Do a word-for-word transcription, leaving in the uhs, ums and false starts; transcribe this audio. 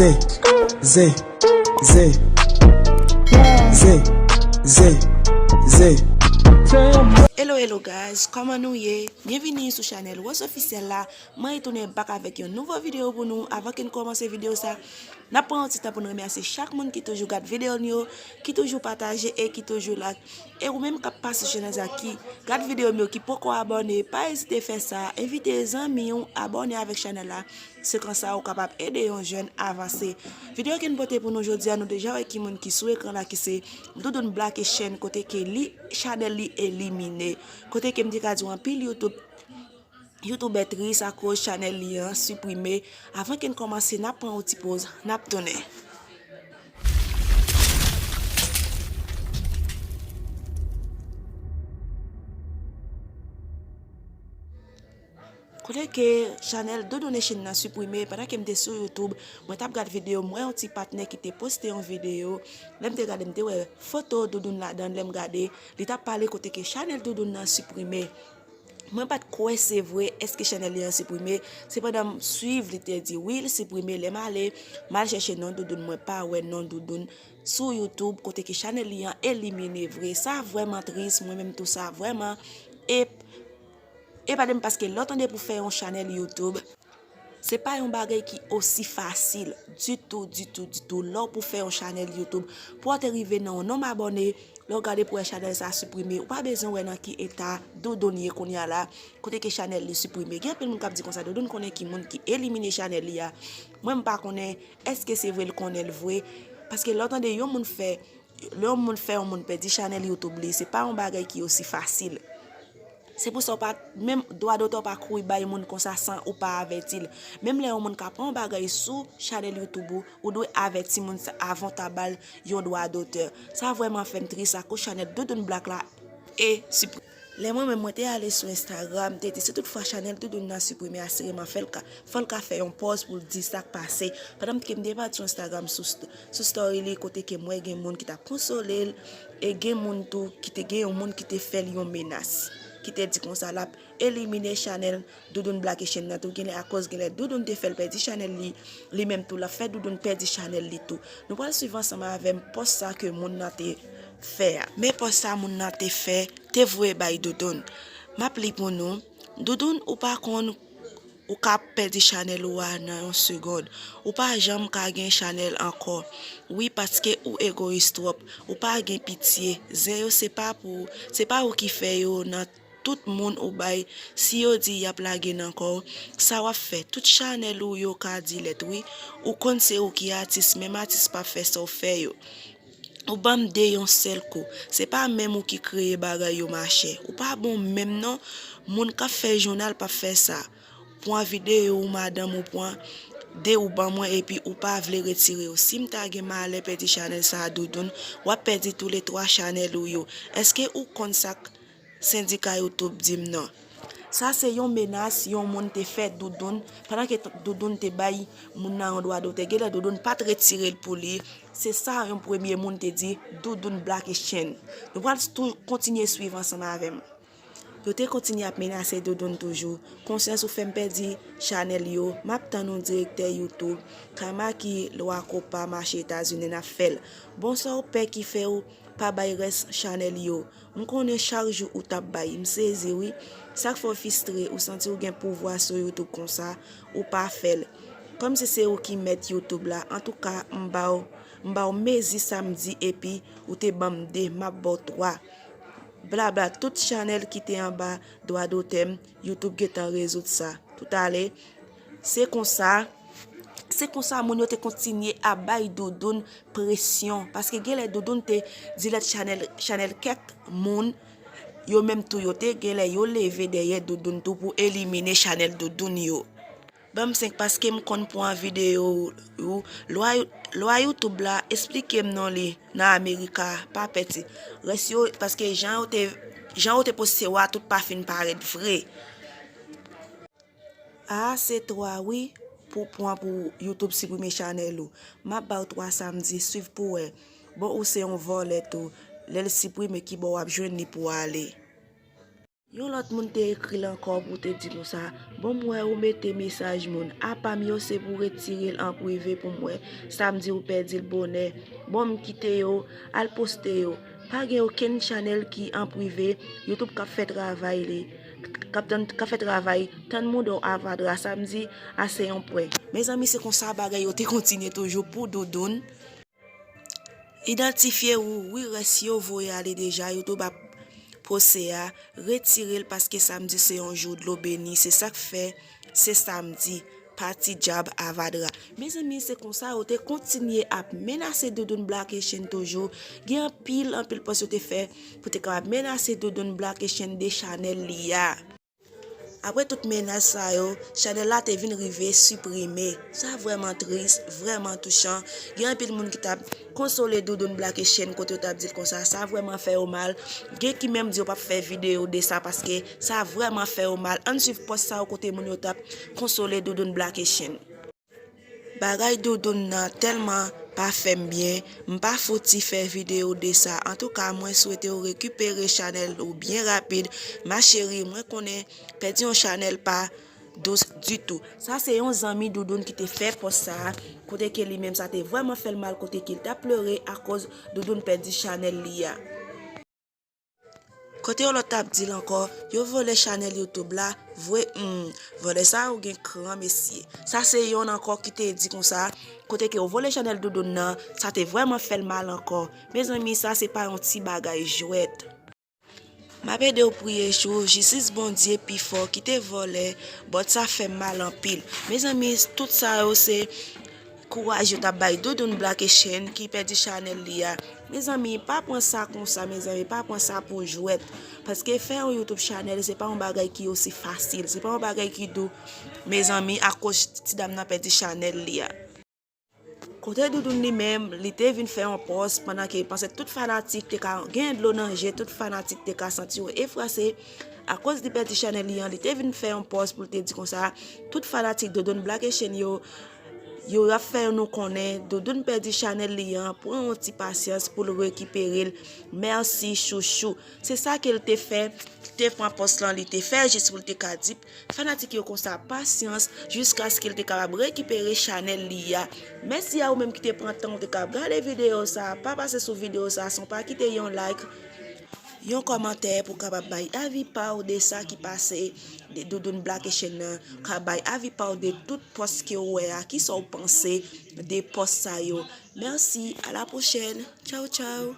Ze, ze, ze. Ze, ze, ze. Hello, hello guys, kòman nou ye? Byenvini sou chanèl Rose Officiel la. Mwen retounen back avèk yon nouvo videyo pou nou. Avan ke n kòmanse videyo sa, n ap pran yon ti tan pou n remèsye chak moun ki toujou gad videyo n yo, ki toujou pataje e ki toujou like. E ou menm k ap pase chanèl sa, ki gad videyo m yo, ki poko abòne, pa ezite fè sa. Envite zanmi w abòne avèk chanèl la. Se konsa ou kapab ede yon jèn avanse. Videyo ke n pote pou nou jodi a, nou deja wè ki moun ki sou ekran la, ki se Doudoune Black Echèn, kote ke li, chanèl li elimine. Kote ke m te ka di w anpil YouTube, youtubè tris akoz chanèl li an siprime. Avan ke n kòmanse, n ap pran yon ti poz, n ap tounen. Kote ke chanèl Doudoune Echèn nan siprime, pandan ke m te sou YouTube, mwen t ap gad videyo, m wè yon ti patnè ki te poste yon videyo. Lè m te gade, m te wè foto Doudoune ladan, lè m gade, li t ap pale kote ke chanèl Doudoune nan siprime. Mwen pa t kwè se vre, èske chanèl li an siprime? Se pandan m swiv, li te di wi, li siprime. Lè m ale, m al chèche non Doudoune, mwen pa wè non Doudoune sou YouTube, kote ke chanèl li an elimine vre. Sa vrèman tris, mwen menm tou sa vrèman e, epate m, paske lè w tande pou fè yon chanèl YouTube, se pa yon bagay ki osi fasil ditou, ditou, ditou. Lè w pou fè yon chanèl YouTube, pou w te rive nan yon nonb abòne, lè w gade pou wè chanèl sa siprime, ou pa bezwen wè nan ki eta Doudoune ye kounye a la, kote ke chanèl li siprime. Gen anpil moun k ap di konsa, Doudoune konnen ki moun ki elimine chanèl li a. Mwen, m pa konnen èske se vre l konnen l vre, paske lè w tande yon moun fè, lè yon moun fè yon moun pèdi chanèl YouTube li, se pa yon bagay ki osi fasil. Se pou sa w pa, menm dwa dotè w pa kouri bay moun konsa san ou pa avèti l. Menm lè yon moun ka pran yon bagay sou chanèl YouTube ou, ou dwe avèti moun sa avan w ta ba l yon dwa dotè. Sa vrèman fè m tris akoz chanèl Doudoune Black la e siprime. Lè mwen menm mwen te ale sou Instagram, m te di si tout fwa chanèl Doudoune nan siprime, asireman fè l ka, fò l ka fè yon pòz pou l di sa k pase. Pandan m te, m te pati sou Instagram sou st-, sou story li, kote ke m wè gen moun ki t ap konsole l, e gen moun tou ki te, gen yon moun ki te fè l yon menas, ki te di konsa l ap elimine chanèl Doudoune Black Echèn nan tou, genlè akoz genlè Doudoune te fè l pèdi chanèl li, li menm tou l ap fè Doudoune pèdi chanèl li tou. Nou pral swiv ansanm avè m pòs sa ke moun nan te fè a. Men pòs sa moun nan te fè, te voye bay Doudoune. M ap li pou nou. Doudoune, ou pa konn ou ka pèdi chanèl ou a nan yon segond. Ou pa janm ka gen chanèl ankò. Wi, paske ou egoyis twòp. Ou pa gen pitye. Zen yo se pa pou, se pa ou ki fè yo nan tout moun ou bay. Si yo di y ap lage nan kò w, sa w ap fè? Tout chanèl ou yo ka dilèt wi. Ou konn se ou ki atis, menm atis p ap fè sa w fè yo. Ou ban m de yon sèl kou. Se pa menm ou ki kreye bagay yo machè. Ou pa bon menm non. Moun k ap fè jounal p ap fè sa. Pran videyo ou madanm ou pran de ou ban mwen epi ou pa vle retire yo. Si m ta gen malè pèdi chanèl sa a Doudoune, w ap pèdi toulètwa chanèl ou yo. Èske ou konn sa k sendika YouTube di m non? Sa se yon menas yon moun te fè Doudoune, pandan ke t-, Doudoune te bay moun nan yon dwa dotè. Genlè Doudoune pa t retire l pou li. Se sa yon premye moun te di Doudoune Black Echèn. Nou pral tou kontinye swiv ansanm avè m. Yo te kontinye ap menase Doudoune toujou. Konsyans ou fè m pèdi chanèl yo. M ap tann ou direktè YouTube. Kama ki lwa kopa mache Etazini n ap fè l. Bon sa w pè ki fè w pa bay rès chanèl yo. M konnen chak jou ou t ap bay. M sezi wi. Sa k fè w fistre, ou santi w gen pouvwa sou YouTube konsa, ou pa fè l. Kòmsi se ou ki mèt YouTube la. Antouka, m ba w, m ba w mezi sa m di epi ou te ban m de, m ap ba w twa. Blabla, tout chanèl ki te anba dwa dotè m, YouTube gentan rezoud sa. Tout ale, se konsa, se konsa moun yo te kontinye ap bay Doudoune presyon. Paske genlè Doudoune te dilèt chanèl, chanèl kèk moun, yo menm tou yo te genlè yo leve dèyè Doudoune tou pou elimine chanèl Doudoune yo. Ban m senk paske m konn pran videyo ou. Lwa, lwa YouTube la, esplike m non li nan Amerika, pa pèdi. Rès yo, paske jan yo te, jan yo te poste yo a, tout pa fin parèt vre. A, se twa wi, pou pran pou YouTube siprime chanèl ou. M ap ba w twa samdi, swiv pou wè. Bon, ou se yon vòlè tou. Lè l siprime, kibò w ap jwenn li pou w ale? Yon lòt moun te ekri l ankò pou te di konsa, bon, m wè ou mete mesaj moun apa m yo, se pou retire l an prive pou m wè. Samdi ou pèdi l bonè. Bon, m kite yo al poste yo. Pa gen okenn chanèl ki an prive, YouTube k ap fè travay li, k ap tann, k ap fè travay tann mouda w avadra. Samdi a se yon pwen. Mezanmi, se konsa bagay yo te kontinye toujou pou Doudoun. Idantifye ou, wi, rès yo voye ale deja, YouTube ap pose a, retire l paske samdi se yon jou dlo beni, se sa k fè se samdi, pati djab avadra. Mezanmi, se konsa yo te kontinye ap menase Doudoun Black Echene toujou. Gen anpil, anpil pòs yo te fè pou te kapab menase Doudoun Black Echene de chanèl li a. Apre tout menas sa yo, chanèl la te vin rive siprime. Sa vrèman tris, vrèman touchan. Gen anpil moun ki t ap konsole Doudoun Black Echene kote yo t ap di l konsa, sa vrèman fè yo mal. Gen ki menm di yo p ap fè videyo de sa paske sa vrèman fè yo mal. Ann swiv pòs sa yo kote moun yo t ap konsole Doudoun Black Echene. Bagay Doudoun nan tèlman pa fè m byen, m pa fouti fè videyo de sa. Antouka, mwen swete w rekipere chanèl ou byen rapid. Ma chérie, mwen konnen pèdi yon chanèl pa dous ditou. Sa se yon zanmi Doudoun ki te fè pòs sa a, kote ke li menm sa te vrèman fè l mal, kote ke l t ap plere akoz Doudoun pèdi chanèl li a. Kote yon lòt t ap di l ankò, yo vòlè chanèl YouTube la, vre, hmm, vòlè sa yo gen kran, mesye. Sa se yonn ankò ki te di konsa, kote ke yo vòlè chanèl Doudoun nan, sa te vrèman fè l mal ankò. Mezanmi, sa se pa yon ti bagay jwèt. M ap ede w priye jou, jistis Bondye pi fò ki te vòlè, bòt sa fè m mal anpil. Mezanmi, tout sa yo se kouraj yo t ap bay Doudoun Black Echene ki pèdi chanèl li a. Mezanmi, pa pran sa konsa, mezanmi, pa pran sa pou jwèt. Paske fè yon YouTube chanèl, se pa yon bagay ki osi fasil, se pa yon bagay ki dou, mezanmi, akoz ti dam nan pèdi chanèl li a. Kote Doudoun li menm, li te vin fè yon pòs pandan ke panse tout fanatik te ka gen dlo nan je, tout fanatik te ka santi yo efrase akoz li pèdi chanèl li an, li te vin fè yon pòs pou l te di konsa, tout fanatik Doudoun Black Echene yo, yo ap fè nou konnen Doudoun pèdi chanèl li an, pran yon ti pasyans pou l rekipere l. Mèsi chouchou. Se sa ke l te fè, li te pran pòs lan, li te fè jis pou l te ka di fanatik yo konsa pasyans jiskaske l te kapab rekipere chanèl li a. Mèsi a ou menm ki te pran tan ou te kapab gade videyo sa a. Pa pase sou videyo sa a san w pa kite yon like, yon kòmantè pou w kapab bay avi pa w de sa ki pase de Doudoun Black Echene nan. Ka bay avi pa w de tout pòs ke w wè a. Kisa w panse de pòs sa yo? Mèsi, a la pwochèn. Tchaw, tchaw.